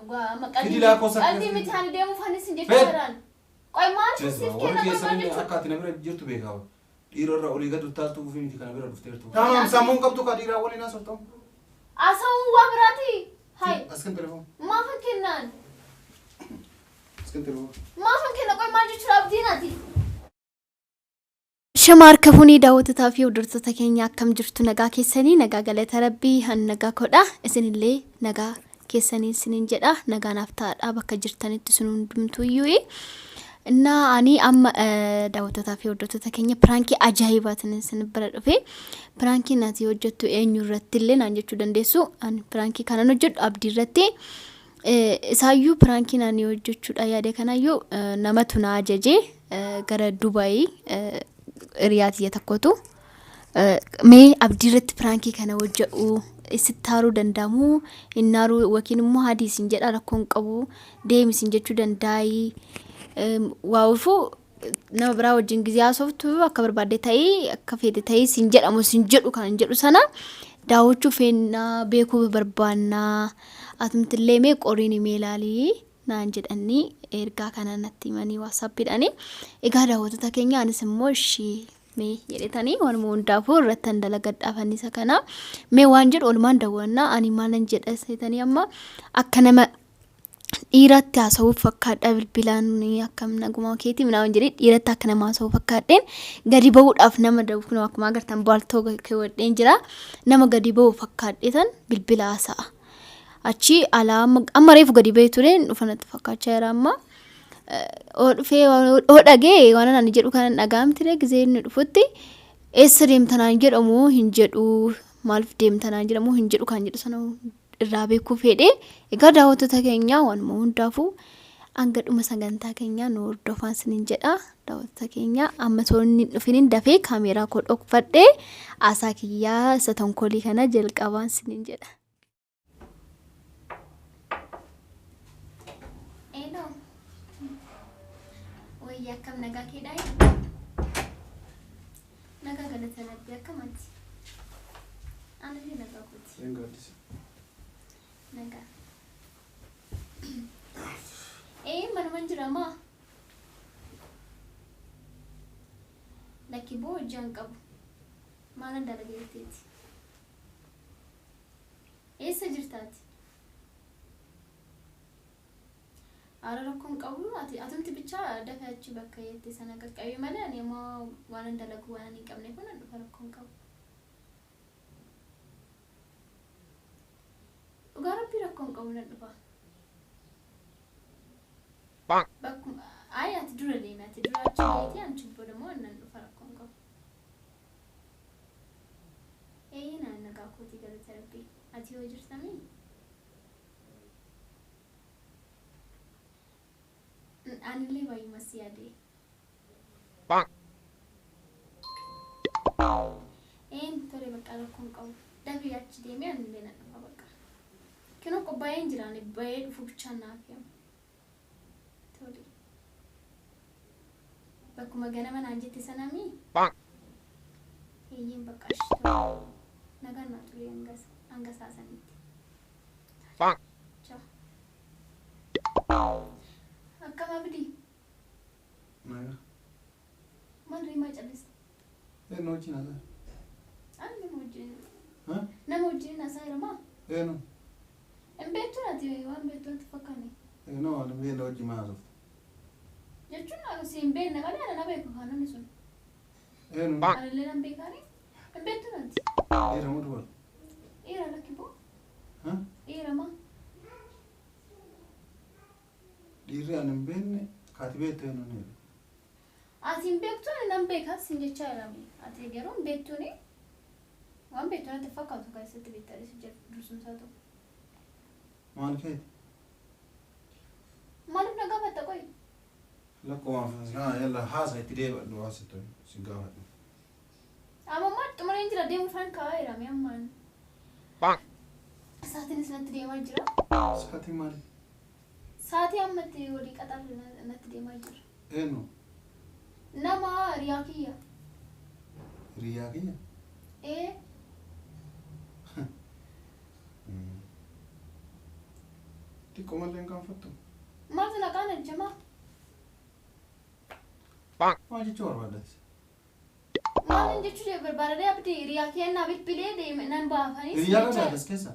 Dhugaa amma Fidi qalbii lakkoofsa qalbii miti ani deemuuf ani sin jechaa Fed. jiraan. Qoy maal Jezba, siif warri kenna qoy maal keessan jechuudha? akka ati na bira jirtu beekaa. Dhiira irraa olii gad utaaltuu fi miti kana bira dhufteertu. Ani Tamam ati sammuun qabdu ka dhiiraa waliin haasoftamu. haasa'uun waa biraati. Hay As kan telefoon. maafan kennaan? As kan telefoon. Maafan kenna qoy maal jechuudha abdiin ati? Shama harka fuunii daawwattotaa fi hordoftoota keenya akkam jirtu nagaa keessanii nagaa galata rabbii han nagaa kodha isinillee nagaa keessanii isinin jedha nagaa naaf ta'adha bakka jirtanitti isin hundumtuuyyuu. Innaa ani amma daawwattootaa fi hordoftoota keenya piraankii ajaa'ibaatiin isin bira dhufe. Piraankiin ati hojjettu eenyu irratti illee naan jechuu dandeessu. Ani piraankii kanan hojjedhu abdii irratti. Isaayyuu piraankiin ani hojjechuudha yaade kanaayyuu namatu na ajaje gara Dubaayii hiriyaa tiyya tokkotu. Mee abdii irratti piraankii kana hojjedhu sitti haaruu danda'amu hin haaruu yookiin immoo hadii isin jedha rakkoo hin qabu deemi isin jechuu danda'ayi waa ofuu nama biraa wajjin gizee haasoftu akka barbaadde ta'ii akka feete ta'ii isin jedhamu isin jedhu kan jedhu sana daawwachuu feennaa beekuu barbaannaa atumtillee mee qoriin mee ilaalii naan jedhanii ergaa kana natti himanii waatsaappiidhaani. Egaa daawwattoota keenya anis immoo ishii mee jedhetanii waanuma hundaafuu irrattan dalagadhaa fannisa kana mee waan jedhu oolmaan daawwannaa ani maalan jedha seetanii amma akka nama dhiiratti haasa'uuf fakkaadha bilbilaan akkam naguma keetii minaawan jedhee dhiiratti akka nama haasa'uu fakkaadheen gadi ba'uudhaaf nama dawuu akkuma agartan baaltoo keewwadheen jira nama gadi ba'u fakkaadheetan bilbila haasa'a. Achi alaa amma reefu gadi ba'ee ture dhufa natti fakkaachaa jira amma. Oo dhufee oo dhagee waan ani jedhu kana dhaga'amti ree gizee inni dhufutti eessa deemtanaan jedhamu hin jedhu maaliif deemtanaan jedhamu hin jedhu kan jedhu sana irraa beekuu fedhe. Egaa daawwattoota keenya waanuma hundaafuu hanga dhuma sagantaa keenyaa nu hordofaa isiniin jedha. Daawwattoota keenya amma osoo inni hin dhufiniin dafee kaameeraa koo dhokfadhee haasaa kiyyaa isa tonkolii kana jalqabaan isiniin jedha. Eeloo. Wayya akkam nagaa keedhaa? Nagaa galata rabbii akkam ati? Anillee nagaa kooti. Een gaaddisa. Nagaa. Ee manuman jira maa? Lakki boo hojii an qabu. Maalan dalaga jetteeti? Eessa jirta ati? Ara rakkoon qabu ati atumti bichaa dafee achi bakka jette sana qaqqabi malee ani immoo waanan dalagu waan hin qabneef nan dhufa rakkoon qabu. Dhugaa rabbii rakkoon qabu nan dhufa. Bakkuma ayi ati dura deemi ati dura achi geeti an booda immoo nan dhufa rakkoon qabu. Ee naan nagaa kootii galata rabbii ati hoo jirtamii? Anillee baay'uma si yaade. Een tole bakka rakkoon qabu. Dafii achi deemee anillee nan dhufa bakka. Kinoo qophaa'een jira ani bahee dhufu bichaan naaf yaama. Tole. Bakkuma ganama naan jette sanamii? Eeyyeen bakka ashi tole. Nagaan naa tole hanga isaa sanitti. Ciao. Akkam abdii? Nagaa. Maal riimaa calliste? Eenyu wajjin haasaa? Ani nama wajjin. Ha? Nama wajjin haasaa jira maa? Eenyu? Hin beektu ati waan beektu natti fakkaanne. Eenyu waan hin beekne wajjin maa haasofta? Jechuun si hin beekne malee ana na beeku kan namni sun. Eenyu? Anillee nan beekaani. Hin beektu ati. Dhiira moo dubara? Dhiira lakki boo. Ha? Dhiira maa? Dhiirri ani hin beekne kaati beektu eenyu ni? Ati hin beektu ani nan beeka sin jechaa jirami. Ati garuu hin beektuuni. Waan beektu natti fakkaatu kan isatti beektaa si jedhu dursumsaa ta'u. Maal feeti? Maaliif na gaafatta qoyi? Lakkuma yalla haasa itti deebadhu haasittu si gaafadhu. Amma ammaa xumureen jira deemuufan ka'aa jirami ammaan. Sa'aatiinis natti deemaa jira. Sa'aatiin maali? Sa'aatii amma itti walii qaxarre natti deemaa jira. Eenyu? Nama hiriyaa kiyya. Hiriyaa kiyya? Ee. Xiqqoo malee hin qaanfattu. Maaltu na qaanachama? Maal jechuu barbaaddas? Maal jechuu barbaadadee abdii hiriyaa kennaa bilbilee deeme nan baafanii. Hiriyaa qabda as keessa?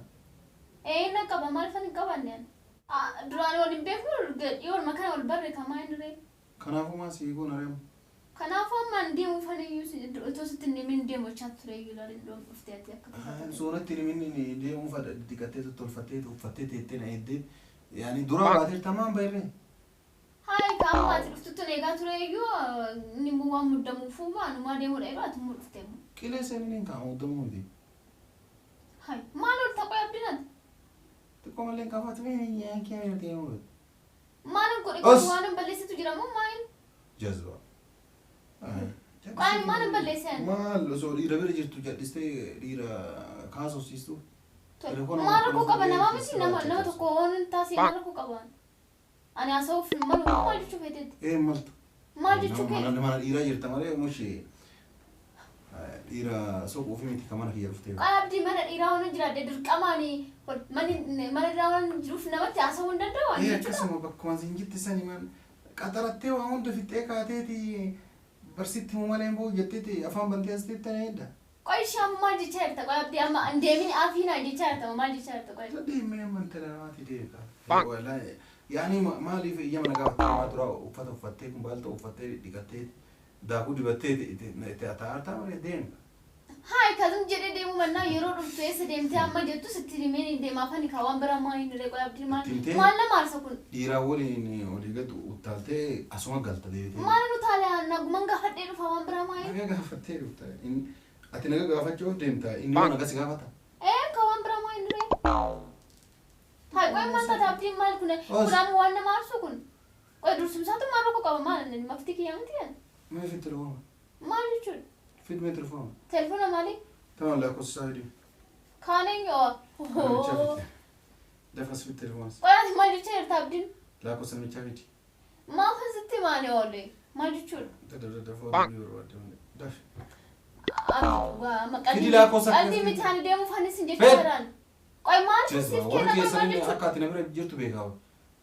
Ee na qaba maal fan hin qabanne ani. Duraan wal hin beeknu dhiyoon kana wal barre kamaa hin ree. Kanaafuu maal sii goona reemu? Kanaafuu ammaan deemuu fan iyyuu otoo sitti hin himin deemochaa ture iyyuu ilaalin doon dhuftee ati akka tasaa. Soonatti himin deemuu fadha diqattee tottolfattee uffattee teettee na eeddee yaani dura baateerta maan bayree? Hayi ka amma ati dhuftutti eegaa ture iyyuu inni immoo waan muddamuufuu maanumaa deemuudha yeroo ati immoo dhuftee immoo. Qilee seenin hin kaa'amu muddamuu miti. Hayi maal ol taqoo abdinati? Xiqqoo malee hin qaanfattu yaa deemuu. Maal godhe kun waan hin balleessitu jira moo maal? Jazba. Qaani maal hin balleessan? Maal osoo dhiira bira jirtu jal'istee dhiira kaasofsiistu. Maal rakkoo qaba namaa miti nama tokko waan hin taasise maal rakkoo qaba? Ani haasa'uuf malu maal jechuu feeteetti? Ee maltu. Maal jechuu kee? Mana dhiiraa jirta malee mushee dhiira soquufi miti kan mana kiyya dhuftee. Abdii mana dhiiraa waan jiraadde dirqamaani mana dhiiraa waan jiruuf namatti haasa'uu hin danda'u ani Ee jechuudha. akkasuma bakkuma isin jirti sani man qaxarattee waa hunda fixxee kaateeti barsitti himuu malee hin bahu jetteeti afaan bantee as teettee na eedda. Qoy ishee amma maal jechaa jirta? Qoy abdii amma hin deemin afii naan jechaa jirta maal jechaa jirta qoy? Deemee amantala namaatti deebi'a. Yaani maaliif iyya mana gaafattee namaa dura uffata uffattee kumbaalta uffattee dhiqattee daakuu dibattee itti ataartaa malee deemi. Hayi kazum jedhee deemuu mannaa yeroo dhuftu eessa deemtee amma jettu sitti himeen hin deemaa afaan kaa waan biraa maa hin ree qoy abdii maal Timtee? maal nama aarsa kun? Dhiiraa waliin olii gad uttaaltee asuma galta deebitee. Maal nu taale naguman gaafadhee dhufa waan biraa maa hin? Naga gaafattee dhufta. Ati naga gaafachuuf deemta. Inni waan akkas gaafata. Ee ka waan biraa maa hin ree? Hayi qoy maal taate abdiin maal kun? Kun amma waan nama aarsu kun? Qoy dursumsaatu maal rakkoo qaba maal inni maftii kiyyaa miti yan? Mee fid telefoona. Maal jechuudha? Fid mee telefoona. Telefoona maali? Tamam lakkoofsa isaa fidi. Kaan eenyu? Namichaa fidi. Dafas fid telefoona. Qoy ati maal jechaa jirta abdiin? Lakkoofsa namichaa fidi. Maaf asitti maali oole? Maal jechuudha? Dafa oduu barbaadde. Dafi. Amma Fidi lakkoofsa qalbii miti ani deemuuf anis hin jechaa jiraan. Qoy maal Jazba siif warri kenna qoy maal keessan jechuudha? akka ati na bira jirtu beekaa.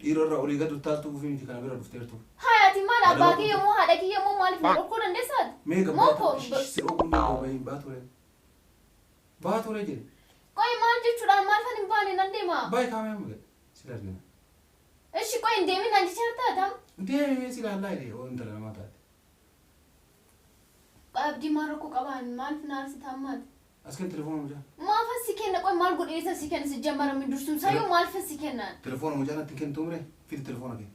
Dhiira irraa olii gad uttaaltuu fi miti kana bira dhufteertu. Hayi ati maal abbaa kiyya moo haadha kiyya moo maaliif na dhorkuu dandeessaati? Mee Moo gabbaa ko si dhokuun danda'u bahin baature. Baature jedhe. Qoy maal jechuudhaan maal fan hin baane nan deema. Baay'ee kaamee amma gad. Sila argina. Ishi qoy hin deemin naan jechaa jirtaa tam? Deemi mee sila allaa jedhe oo intala namaa taate. Qoy abdii maal rakkoo qabaan maaliif na aarsita ammaati? As kenni telefoona mucaa. Maaf si kenna qoy maal godhee isa si kenna si jammarame dursumsaayyuu maal fan si kennaan? Telefoona mucaa natti hin kennitu mire fidi telefoona kee.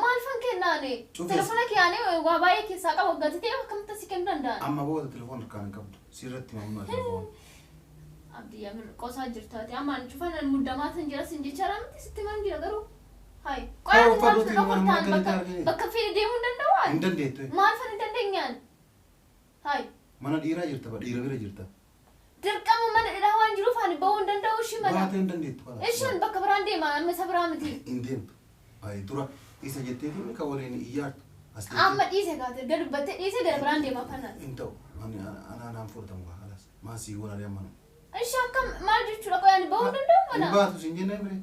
Maal fan kennaani? Cufi. Telefoona kiyyaanii waa baay'ee keessaa qaba gatii ta'e akkamitti si kennuu danda'an? Amma booda telefoona harkaan hin qabdu. Sirratti mamnaa telefoona. Abdii yaa qosaa jirtaati amma ani cufan muddamaa san jira sin jechaa miti sitti man jira garuu. Hayi qoy Haa, ati maal uffadhuuti na waan dhorkaan mana bakka argine. bakka fedhe deemuu hin danda'u Hin ani? dandeettu. Maal fan hin dandeenyaan? Hayi Mana dhiiraa jirta ba dhiira bira jirta. dirqama mana dhiiraa waan jiruuf ani bahuu hin danda'u ishii mana. Baatee hin dandeettu. Kalaas. Ishiin bakka biraan deema amma isa biraa miti. Hin deemtu. Baay'ee dura isa jetteetiin kan waliin iyyaartu. As deemtee. Amma dhiise gaate gad dubbattee dhiise gara biraan deema kanaan. Hin ta'u. Ani anaan fudhatamu kaa kalaas. Maal sii goona deeman mana. Ishii akkam maal jechuudha qoy ani bahuu hin danda'u Hin mana. baatu siin jennee bire.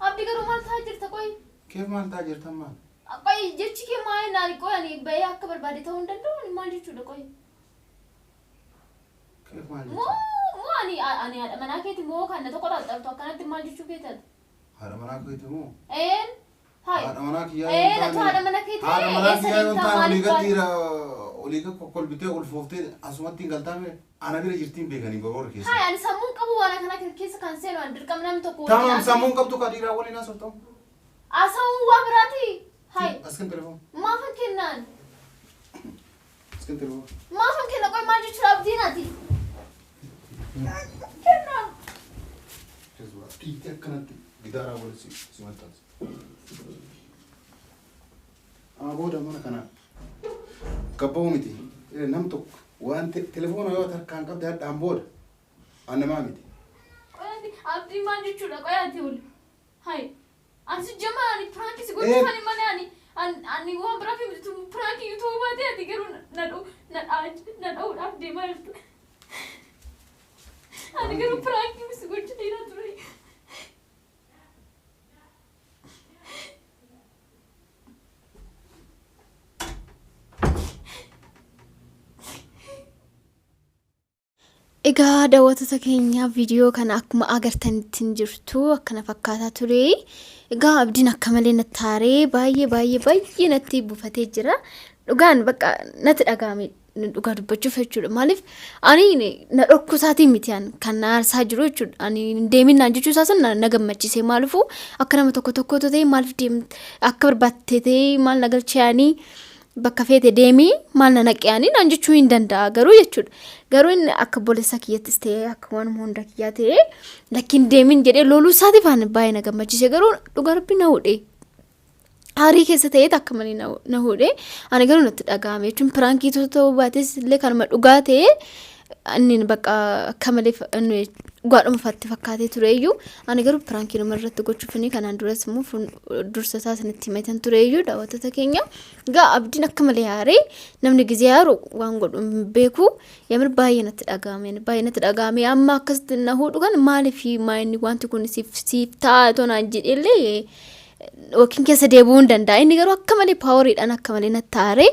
Abdii garuu maal ta'aa jirta qoy? Keef maal ta'aa jirtan maal? Qoy jechi kee maal naan qoy ani bahee akka barbaade ta'uu hin danda'u ani maal jechuudha qoy? Keef maal Moo jechuudha? moo ani ani haadha manaa keeti moo kan na tokko xaxxartu akkanatti maal jechuu keetati? Haadha manaa keeti moo? Een hayi Haadha manaa kiyyaa Ee, yoo natu haadha mana keeti Haadha manaa eessa kiyyaa yoo deemtaa taane olii maaliif gad baate? dhiira olii gad kokkolbitee ulfooftee asumatti hin galtaa mire. Ana bira jirtiin beekanii baroora keessa. Hayi ani sammuun qabu waan akkana keessa kan seenu ani dirqama namni tokko waliin Tamam haasa'u. sammuun qabdu ka dhiiraa waliin haasoftamu. Haasa'uun waa biraati. Hayi As kan telefoona. maafan kennaan? As kan telefoona. Maafan kenna qoy maal jechuudha abdiin ati? Kennaan. Jazbaa dhiitii akkanatti gidaaraa waliin si maxxansa. Amma booda mana kana gabba'uu miti. Nam tokko waan telefoona yoo harkaan qabde hadhaan booda an namaa miti. Qoy ati abdiin maal jechuudha qoy ati ol. Hayi ani si jama ani piraankii si gochuufani malee ani ani waan biraa fi miti piraankii yuutuubii baatee ati garuu na dha'u na na dha'uudhaaf deemaa jirta. Ani garuu piraankii si gochuu dhiiraa ture. Egaa daawwattoota keenya viidiyoo kana akkuma agartanitti hin jirtu akkana fakkaataa ture. Egaa abdiin akka malee natti aaree baay'ee baay'ee baay'ee natti buufatee jira. Dhugaan bakka natti dhaga'ame dhugaa dubbachuuf jechuudha. Maaliif ani na dhorkuu isaatiin miti an kan na aarsaa jiru jechuudha. Ani hin deemin naan jechuu isaa sun na gammachiise. Maaliifuu akka nama tokko tokkootu ta'e maaliif deem akka barbaatte ta'e maal na galchee ani bakka feete deemii maal na naqee ani naan jechuu hin danda'a garuu jechuudha. Garuu inni akka obboleessa kiyyattis ta'e akka waanuma hunda kiyyaa ta'e lakkiin deemin jedhee loluu isaatiif ani baay'ee na gammachiise garuu dhugaa rabbi na hudhee. Aarii keessa ta'eet akka malee na hudhee ani garuu natti dhaga'ame jechuun piraankii ta'uu baates illee kanuma dhugaa ta'e inni bakka akka malee inni dhugaadhuma fatti fakkaatee tureeyyuu ani garuu piraankii nama irratti gochuuf inni kanaan duras immoo dursa isaa isinitti himetan tureeyyuu daawwattoota keenya. Egaa abdiin akka malee aaree namni gizee aaru waan godhu hin beeku. Yamir baay'ee natti dhaga'ame baay'ee natti dhaga'ame amma akkasitti na hudhu kan maaliif maa inni wanti kun siif siif ta'a tonaan jedheellee yookiin keessa deebi'uu hin danda'a. Inni garuu akka malee paawariidhaan akka malee natti aaree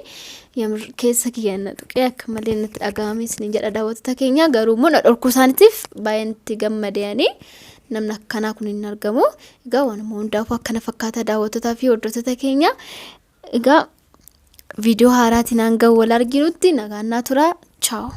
yamir keessa kiyya na tuqee akka malee natti dhaga'ame isiniin jedha daawwattoota keenya garuu immoo na dhorkuu isaaniitiif baay'ee natti gammade ani namni akkanaa kun hin argamu. Egaa waanuma hundaafuu akkana fakkaata daawwattootaa fi hordoftoota keenya. Egaa viidiyoo haaraatiin hanga wal arginutti nagaan naa tura. Chaaw.